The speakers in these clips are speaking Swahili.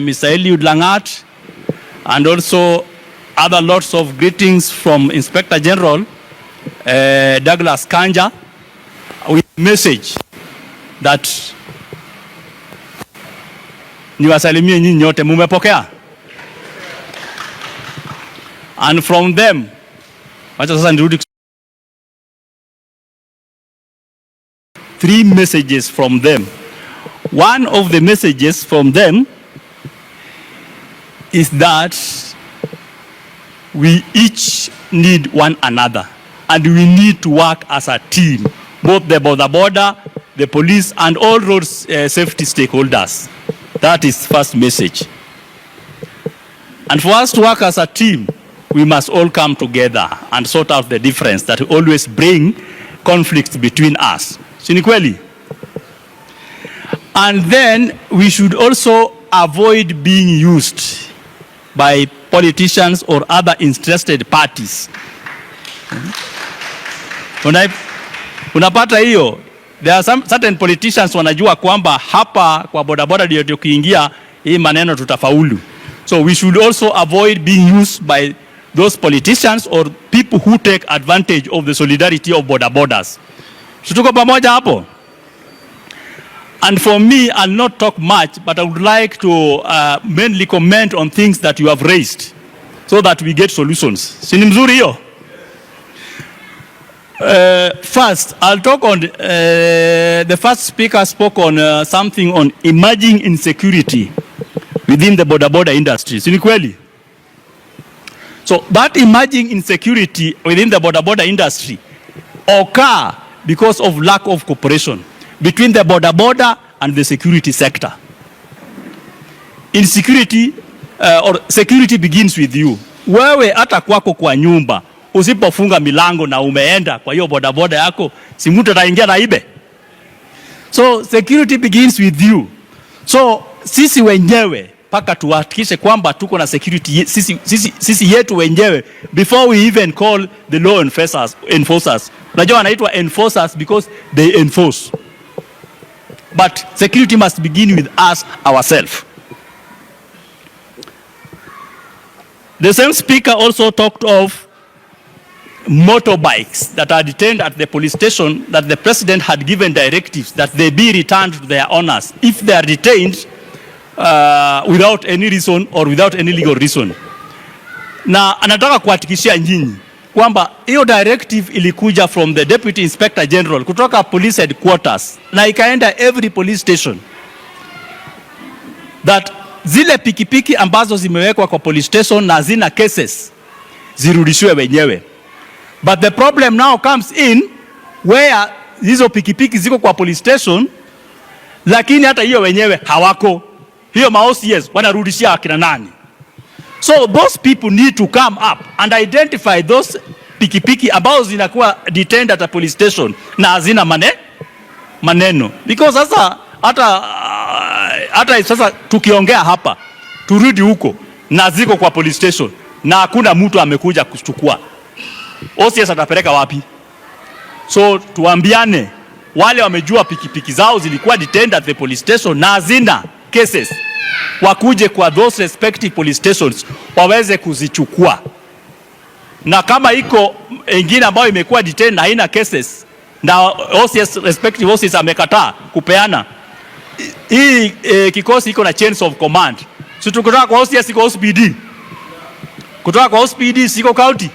Mr. Eliud Langat, and also other lots of greetings from Inspector General Douglas Kanja, with message that niwasalimie nyinyi nyote, mumepokea? And from them, wacha sasa nirudi, three messages from them. One of the messages from them is that we each need one another and we need to work as a team, both the boda boda, the police and all road safety stakeholders. That is first message. And for us to work as a team, we must all come together and sort out the difference that always bring conflicts between us. Si ni kweli? And then we should also avoid being used by politicians or other interested parties. Unapata hiyo, there are some certain politicians wanajua kwamba hapa kwa bodaboda ndio tukiingia hii maneno tutafaulu. So we should also avoid being used by those politicians or people who take advantage of the solidarity of boda bodas. So tuko pamoja hapo? And for me, I'll not talk much, but I would like to mainly comment on things that you have raised so that we get solutions. Si ni mzuri hiyo? First, I'll talk on, the first speaker spoke on something on emerging insecurity within the boda boda industry. Si ni kweli? So that emerging insecurity within the boda boda industry occur because of lack of cooperation between the boda boda and the security sector. Insecurity or security begins with you. Wewe hata kwako kwa nyumba usipofunga milango na umeenda kwa hiyo bodaboda yako, si mtu ataingia na ibe. So security begins with you. So sisi wenyewe mpaka tuhakikishe kwamba tuko na security sisi yetu wenyewe before we even call the law enforcers. Unajua wanaitwa enforcers because they enforce. But security must begin with us ourselves. The same speaker also talked of motorbikes that are detained at the police station that the president had given directives that they be returned to their owners if they are detained without any reason or without any legal reason. Na anataka kuhakikishia nyinyi kwamba hiyo directive ilikuja from the Deputy Inspector General kutoka police headquarters na ikaenda every police station that zile pikipiki ambazo zimewekwa kwa police station na zina cases zirudishiwe wenyewe. But the problem now comes in where hizo pikipiki ziko kwa police station, lakini hata hiyo wenyewe hawako, hiyo ma OCS wanarudishia akina nani? So those people need to come up and identify those pikipiki ambazo zinakuwa detained at a police station na hazina maneno, because sasa hata sasa tukiongea hapa turudi huko na ziko kwa police station na hakuna mtu amekuja kuchukua, OCS atapeleka wapi? So tuambiane, wale wamejua pikipiki zao zilikuwa detained at the police station na hazina cases, wakuje kwa those respective police stations waweze kuzichukua, na kama iko ingine ambayo imekuwa detained na haina cases na OCS, respective OCS amekataa kupeana hii, kikosi iko na chains of command. Si kutoka kwa OCS iko OCPD, kutoka kwa OCPD siko county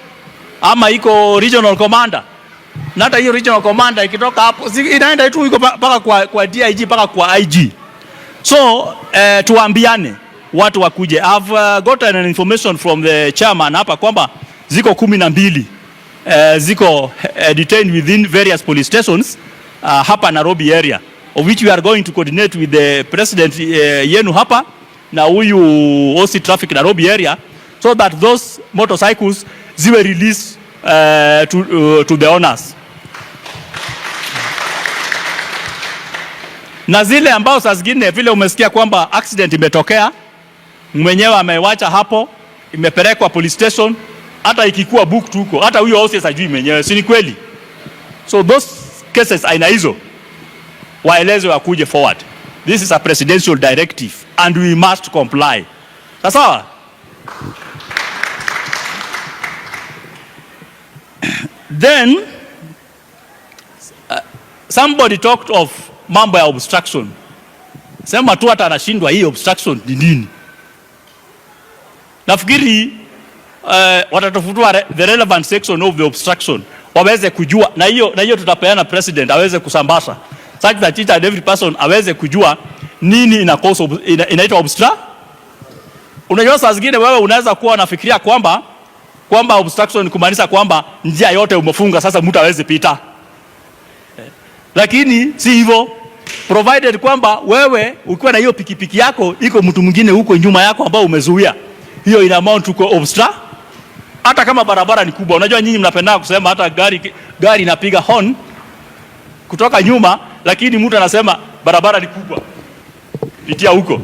ama iko regional commander, na hata hiyo regional commander ikitoka hapo inaenda tu iko mpaka kwa DIG mpaka kwa IG. So tuambiane watu wakuje. I've gotten an information from the chairman hapa kwamba ziko 12 ziko detained within various police stations hapa Nairobi area, of which we are going to coordinate with the president yenu hapa na huyu OC traffic Nairobi area so that those motorcycles ziwe released to the owners. Na zile ambao saa zingine vile umesikia kwamba accident imetokea, mwenyewe amewacha hapo, imepelekwa police station, hata ikikuwa booked huko, hata huyo OCS hajui mwenyewe, si ni kweli? So those cases aina hizo waeleze wakuje forward. This is a presidential directive and we must comply. Sawa? Then somebody talked of mambo ya obstruction. Sema tu hata anashindwa hii obstruction ni nini. Nafikiri watatafutua the relevant section of the obstruction waweze kujua, na hiyo tutapeana president aweze kusambaza such that each and every person aweze kujua nini ina cause inaitwa obstruction. Unajua saa zingine wewe unaweza kuwa unafikiria kwamba obstruction ni kumaanisha kwamba njia yote umefunga, sasa mtu hawezi pita, lakini si hivyo, provided kwamba wewe ukiwa na hiyo pikipiki yako iko mtu mwingine huko nyuma yako ambao umezuia, hiyo ina amount to obstruct. Hata kama barabara ni kubwa. Unajua nyinyi mnapenda kusema hata gari inapiga horn kutoka nyuma, lakini mtu anasema barabara ni kubwa, pitia huko.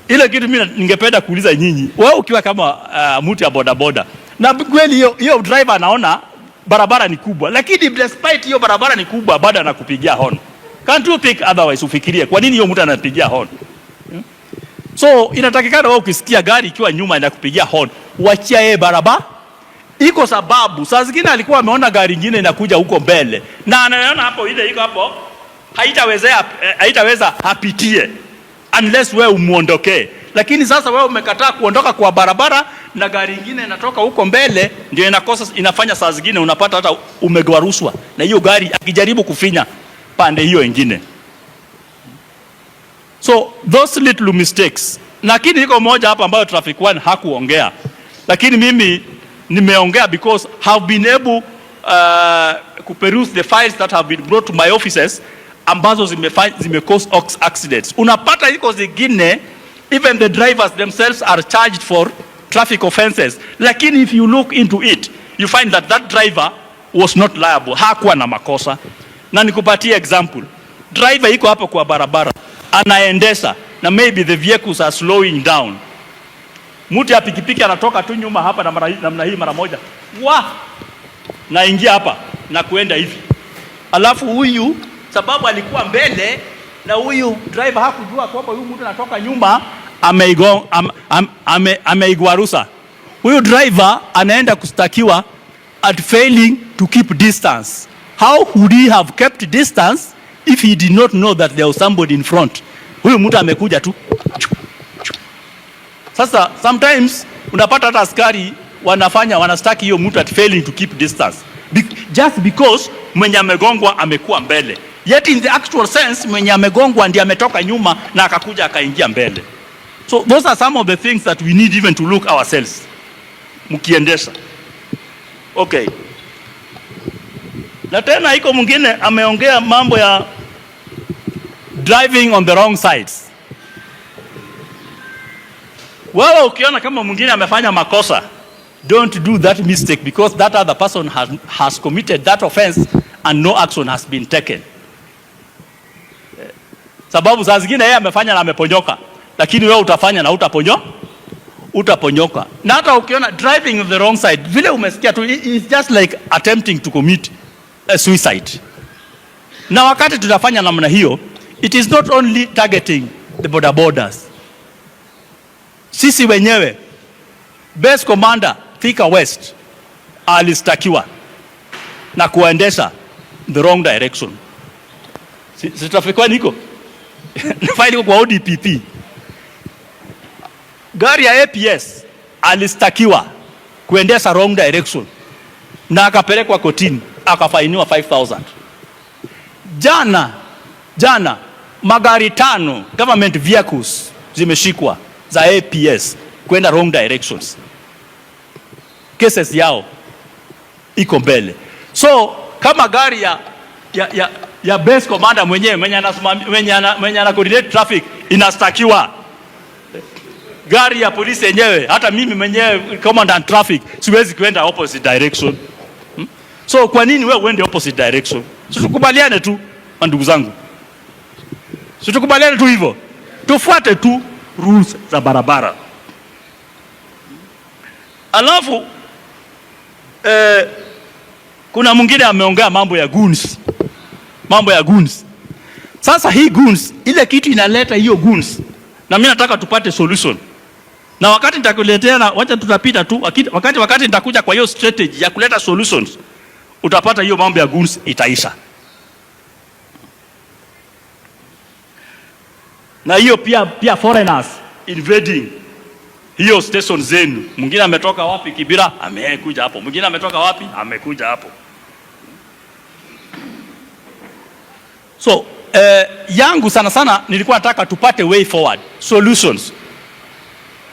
Ile kitu mimi ningependa kuuliza nyinyi, wewe ukiwa kama mtu ya bodaboda, na kweli hiyo driver anaona barabara ni kubwa, lakini despite hiyo barabara ni kubwa, bado anakupigia horn. Can't you think otherwise? Ufikirie kwa nini hiyo mtu anapigia horn? So inatakikana wewe ukisikia gari ikiwa nyuma inakupigia horn, uachia yeye barabara. Iko sababu. Saa zingine alikuwa ameona gari nyingine inakuja huko mbele na anaona hapo ile iko hapo haitaweza apitie unless wewe umuondokee. Lakini sasa wewe umekataa kuondoka kwa barabara na gari ingine inatoka huko mbele, ndio inakosa, inafanya saa zingine unapata hata umegwaruswa na hiyo gari akijaribu kufinya pande hiyo ingine. So those little mistakes. Lakini iko moja hapa ambayo Traffic One hakuongea, lakini mimi nimeongea because have been able kuperuse the files that have been brought to my offices ambazo zime cause accidents. Unapata iko zingine even the drivers themselves are charged for traffic offenses, lakini if you look into it you find that that driver was not liable, hakuwa na makosa. Na nikupatie example, driver iko hapo kwa barabara anaendesha na maybe the vehicles are slowing down, mtu ya pikipiki anatoka tu nyuma hapa na namna hii mara moja wa naingia hapa na kuenda hivi, alafu huyu sababu alikuwa mbele na huyu driver hakujua kwamba huyu mtu anatoka nyuma ameigwarusa. Huyu driver anaenda kustakiwa at failing to keep distance. How would he have kept distance if he did not know that there was somebody in front? Huyu mtu amekuja tu. Sasa sometimes unapata hata askari wanastaki hiyo mtu at failing to keep distance just because mwenye amegongwa amekuwa mbele, yet in the actual sense mwenye amegongwa ndiye ametoka nyuma na akakuja akaingia mbele. So those are some of the things that we need even to look ourselves mkiendesha. Okay. Na tena iko mwingine ameongea mambo ya driving on the wrong sides. Wewe ukiona kama mwingine amefanya makosa, don't do that mistake because that other person has committed that offense and no action has been taken. Sababu saa zingine yeye amefanya na ameponyoka, lakini wewe utafanya na utaponyoka. Na hata ukiona driving on the wrong side, vile umesikia tu, it's just like attempting to commit a suicide. Na wakati tunafanya namna hiyo, it is not only targeting the boda bodas. Sisi wenyewe, base commander Thika West alistakiwa na kuendesha the wrong direction. Si traffic niko faili iko kwa ODPP. Gari ya APS alistakiwa kuendesha wrong direction na akapelekwa kotini akafainiwa 5000. Jana jana magari tano government vehicles zimeshikwa za APS kwenda wrong directions, cases yao iko mbele. So kama gari ya base commander mwenyewe mwenye anasimamia mwenye ana coordinate traffic inastakiwa, gari ya polisi yenyewe, hata mimi mwenyewe commandant traffic siwezi kwenda opposite direction. So kwa nini wewe uende opposite direction? Si tukubaliane tu ndugu zangu, si tukubaliane tu hivyo, tufuate tu rules za barabara. Alafu kuna mwingine ameongea mambo ya goons, mambo ya goons. Sasa hii goons, ile kitu inaleta hiyo goons, na mimi nataka tupate solution. Na wakati nitakuletea, na wacha tutapita tu, wakati nitakuja kwa hiyo strategy ya kuleta solutions, utapata hiyo mambo ya goons itaisha. Na hiyo pia foreigners invading hiyo station zenu. Mwingine ametoka wapi Kibera, amekuja hapo. Mwingine ametoka wapi, amekuja hapo. So yangu sana sana nilikuwa nataka tupate way forward solutions.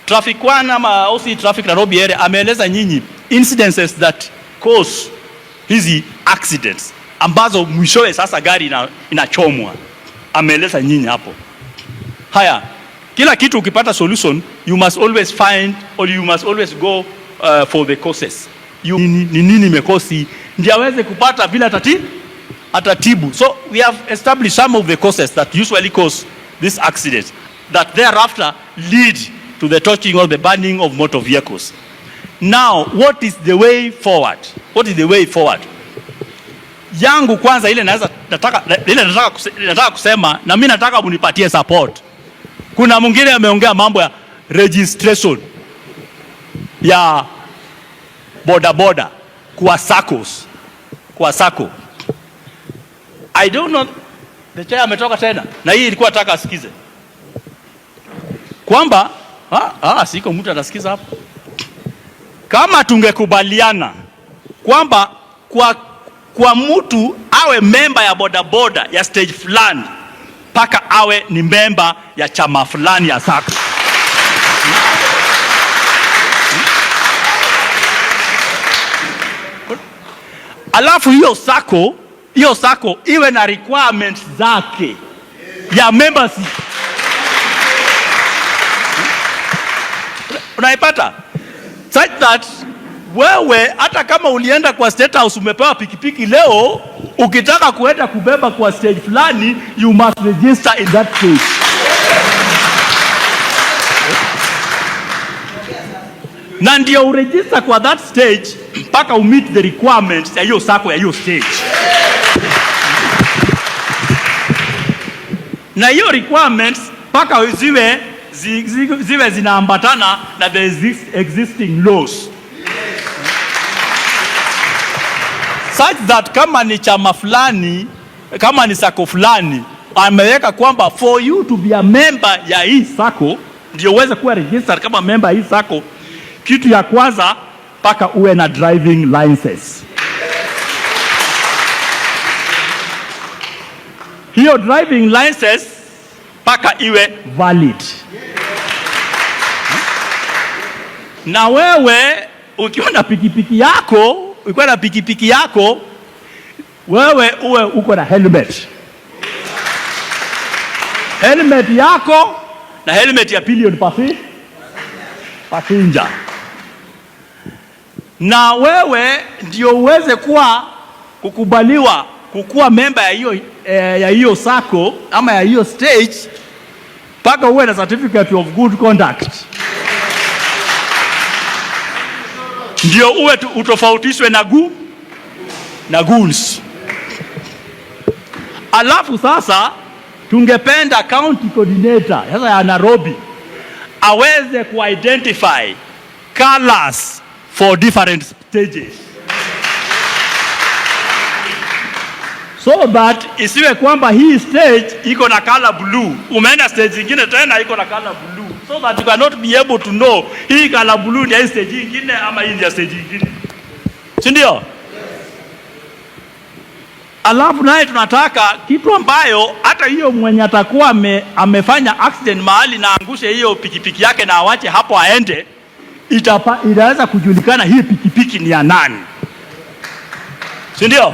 Traffic One ama OC Traffic Nairobi area ameeleza nyinyi incidences that cause hizi accidents ambazo mwishowe sasa gari inachomwa. Ameeleza nyinyi hapo. Haya, kila kitu ukipata solution, you must always find or you must always go for the causes. Ni nini imekosi ndio aweze kupata vile atatibu. So we have established some of the causes that usually cause this accident that thereafter lead to the torching or the burning of motor vehicles. Now, what is the way forward? What is the way forward? Yangu kwanza ile naweza nataka ile nataka kusema, na mimi nataka munipatie support. Kuna mwingine ameongea mambo ya registration ya boda boda kwa SACCOs, kwa SACCO. I don't know, the chair ametoka tena, na hii ilikuwa nataka asikize kwamba siko mtu atasikiza hapo. Kama tungekubaliana kwamba kwa mtu awe memba ya bodaboda ya stage fulani mpaka awe ni memba ya chama fulani ya SACCO. Alafu hiyo SACCO iwe na requirements zake ya membership. Unaipata? Such that wewe hata kama ulienda kwa State House umepewa pikipiki leo, ukitaka kuenda kubeba kwa stage fulani, you must register in that stage. Na ndio uregister kwa that stage mpaka umeet the requirements ya hiyo SACCO ya hiyo stage. Na hiyo requirements mpaka ziwe zinaambatana na the existing laws. Such that kama ni chama fulani, kama ni SACCO fulani, ameweka kwamba for you to be a member ya hii SACCO, ndio uweze kuwa registered kama member ya hii SACCO, kitu ya kwanza mpaka uwe na driving license. Hiyo driving license mpaka iwe valid. Na wewe ukiwa na pikipiki yako, ukiwa na pikipiki yako, wewe uwe uko na helmet. Helmet yako na helmet ya pillion passenger. Na wewe ndio uweze kuwa kukubaliwa kukuwa member ya hiyo SACCO ama ya hiyo stage mpaka uwe na certificate of good conduct. Ndio uwe utofautishwe na goons. Alafu sasa tungependa county coordinator sasa ya Nairobi aweze ku-identify colors for different stages, so that isiwe kwamba hii stage iko na color blue, umeenda stage nyingine tena iko na color blue, so that you cannot be able to know hii color blue ni ya stage nyingine ama hii ni ya stage nyingine, si ndio? Alafu naye tunataka kitu ambayo hata hiyo mwenye atakuwa amefanya accident mahali na angushe hiyo pikipiki yake na awache hapo aende, inaweza kujulikana hii pikipiki ni ya nani, si ndio?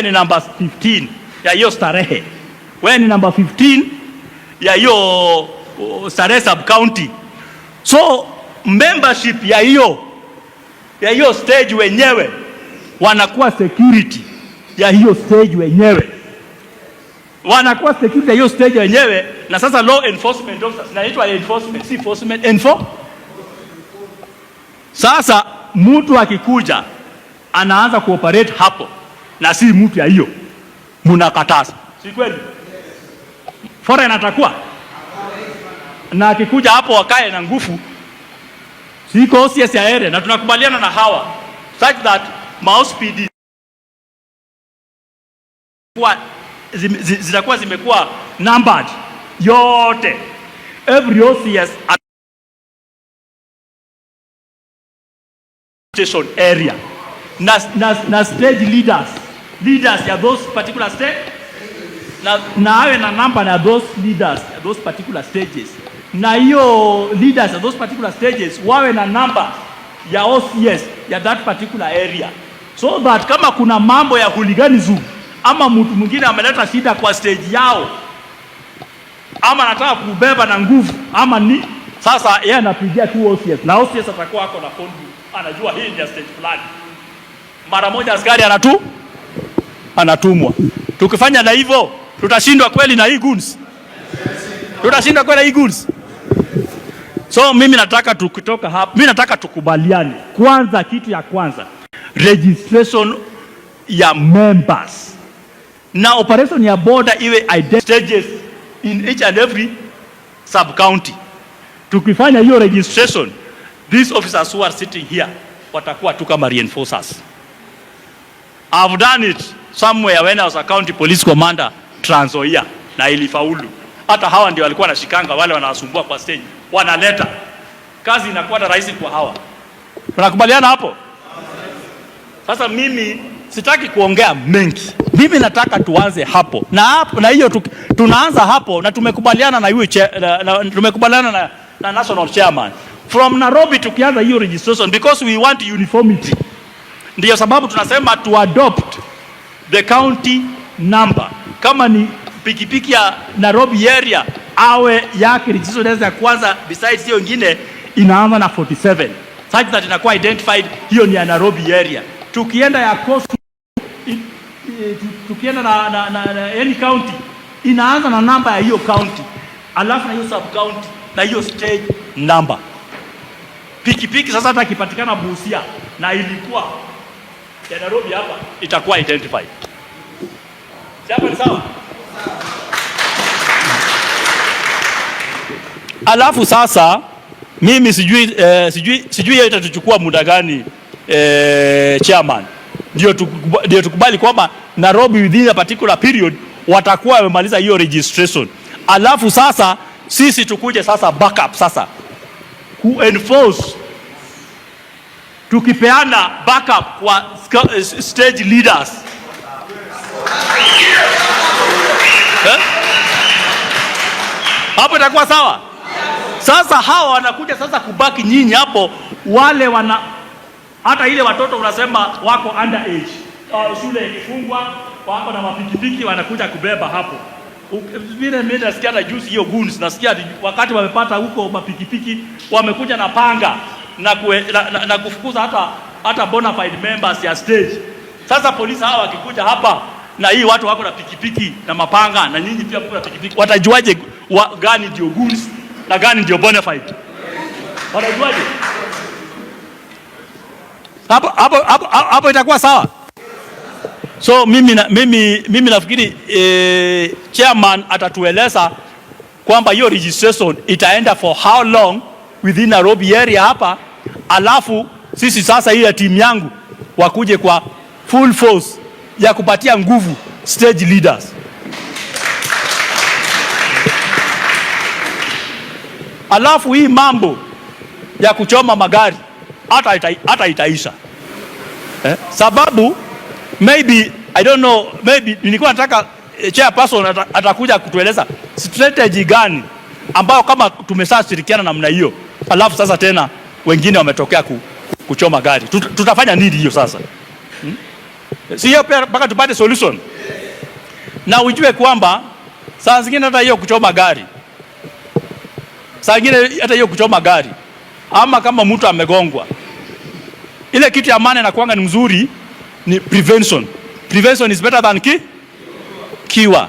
Ni number 15 ya hiyo Starehe, wewe ni number 15 ya hiyo Starehe sub county. So membership ya hiyo stage wenyewe wanakuwa security ya hiyo stage wenyewe, wanakuwa security ya hiyo stage wenyewe. Na sasa law enforcement officers, naitwa enforcement, si enforcement, enfo. Sasa mtu akikuja anaanza kuoperate hapo na si mtu ya hiyo, mnakataza, si kweli? Foreign atakuwa na akikuja hapo wakae na nguvu, siko OCS ya area, na tunakubaliana na hawa such that ma OCPD kwa zitakuwa zimekuwa numbered yote, every OCS at station area na stage leaders ya those particular stage na awe na number na those leaders ya those particular stages, na hiyo leaders ya those particular stages wawe na number ya OCS ya that particular area, so that kama kuna mambo ya hooliganism ama mtu mwingine ameleta shida kwa stage yao ama anataka kubeba na nguvu ama ni sasa, yeye anapigia tu OCS na OCS atakuwa ako na phone book, anajua hii ni ya stage fulani. Mara moja askari anatumwa. Tukifanya na hivyo tutashindwa kweli na hii goons? Tutashindwa kweli na hii goons? So mimi nataka tukitoka hapa, mimi nataka tukubaliane kwanza, kitu ya kwanza, registration ya members na operation ya border iwe stages in each and every sub county. Tukifanya hiyo registration, these officers who are sitting here watakuwa tu kama reinforcers. I've done it somewhere when I was a county police commander, Trans Nzoia, na ilifaulu. Hata hawa ndio walikuwa wanashikanga wale wanawasumbua kwa stage, wanaleta kazi inakuwa na rahisi kwa hawa. Tunakubaliana hapo? Sasa mimi sitaki kuongea mengi, mimi nataka tuanze hapo na hapo, na hiyo tunaanza hapo na tumekubaliana na yule tumekubaliana na national chairman from Nairobi, tukianza hiyo registration because we want uniformity. Ndiyo sababu tunasema to adopt the county number. Kama ni pikipiki ya Nairobi area awe yake registration ya kwanza, besides hiyo ingine inaanza na 47 such that inakuwa identified, hiyo ni ya Nairobi area. Tukienda ya Coast, tukienda na any county inaanza na namba ya hiyo county, alafu na hiyo sub county na hiyo stage number. Pikipiki sasa hata ikipatikana Busia na ilikuwa ya Nairobi hapa itakuwa identified. Si hapa ni sawa? Alafu sasa mimi sijui hiyo itatuchukua muda gani, chairman, ndio tukubali kwamba Nairobi within a particular period watakuwa wamemaliza hiyo registration, alafu sasa sisi tukuje sasa backup sasa ku enforce, tukipeana backup kwa stage leaders, eh? Hapo itakuwa sawa. Sasa hawa wanakuja sasa kubaki nyinyi hapo, wale wana hata ile watoto unasema wako under age, shule ikifungwa wako na mapikipiki wanakuja kubeba hapo. Vile mimi nasikia hata juzi hiyo goons, nasikia wakati wamepata huko mapikipiki wamekuja na panga na kufukuza hata bona fide members ya stage. Sasa polisi hawa wakikuja hapa na hii watu wako na pikipiki na mapanga na nyinyi pia mko na pikipiki, watajuaje gani ndio goons na gani ndio bona fide? Watajuaje? Hapo itakuwa sawa. So mimi nafikiri chairman atatueleza kwamba hiyo registration itaenda for how long within Nairobi area hapa, alafu sisi sasa ile timu yangu wakuje kwa full force ya kupatia nguvu stage leaders. Alafu hii mambo ya kuchoma magari hata itaisha. Sababu maybe I don't know, maybe nilikuwa nataka chairperson atakuja kutueleza strategy gani ambayo kama tumeshashirikiana namna hiyo, alafu sasa tena wengine wametokea kuchoma gari, tutafanya nini hiyo sasa? Si hiyo pia mpaka tupate solution. Na ujue kwamba saa zingine hata hiyo kuchoma gari, saa zingine hata hiyo kuchoma gari, ama kama mtu amegongwa, ile kitu ya maana inakuanga ni mzuri ni prevention. Prevention is better than cure.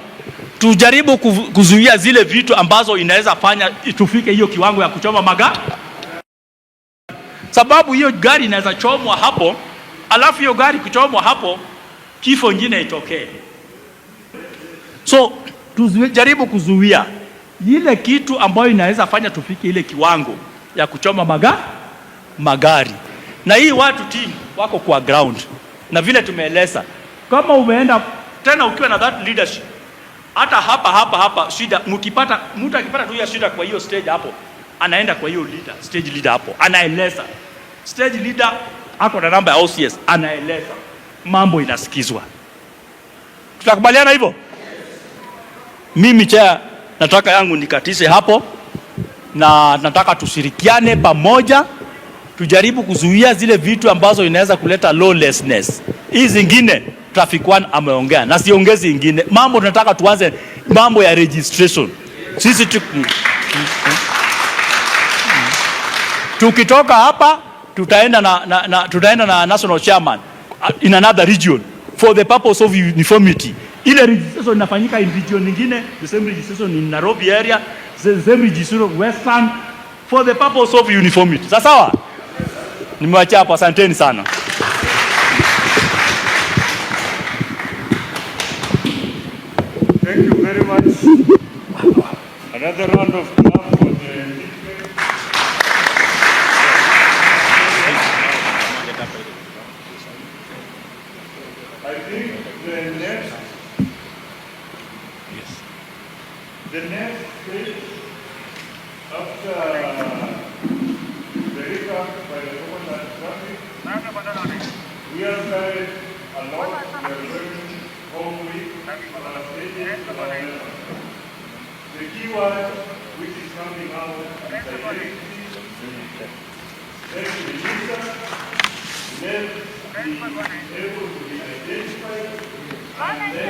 Tujaribu kuzuia zile vitu ambazo inaweza fanya tufike hiyo kiwango ya kuchoma magari, sababu hiyo gari inaweza chomwa hapo, alafu hiyo gari kuchomwa hapo, kifo ingine itokee. So tujaribu kuzuia ile kitu ambayo inaweza fanya tufike ile kiwango ya kuchoma magari. Na hii watu team wako kwa ground, na vile tumeeleza, kama umeenda tena ukiwa na that leadership, hata hapa hapa hapa shida, mkipata mtu akipata tu hiyo shida kwa hiyo stage hapo, anaenda kwa hiyo leader, stage leader hapo, anaeleza. Stage leader ako na namba ya OCS, anaeleza, mambo inasikizwa. Tutakubaliana hivyo? Mimi chair, nataka yangu nikatishe hapo, na nataka tushirikiane pamoja, tujaribu kuzuia zile vitu ambazo inaweza kuleta lawlessness. Hii zingine Traffic One ameongea na siongezi ingine. Mambo tunataka tuanze mambo ya registration. Sisi tukitoka hapa tutaenda na national chairman in another region for the purpose of uniformity. Ile registration inafanyika in region nyingine, the same registration in Nairobi area, the same registration Western, for the purpose of uniformity. Sawa sawa? Nimewachia hapo, asanteni sana. Thank you very much. Another round of clap for the I think the next stage after the recap by the Commandant Traffic, we have carried a lot. We are going home with our stages to our members. The key word which is coming out is identity. Let the user, let be able to be identified, and then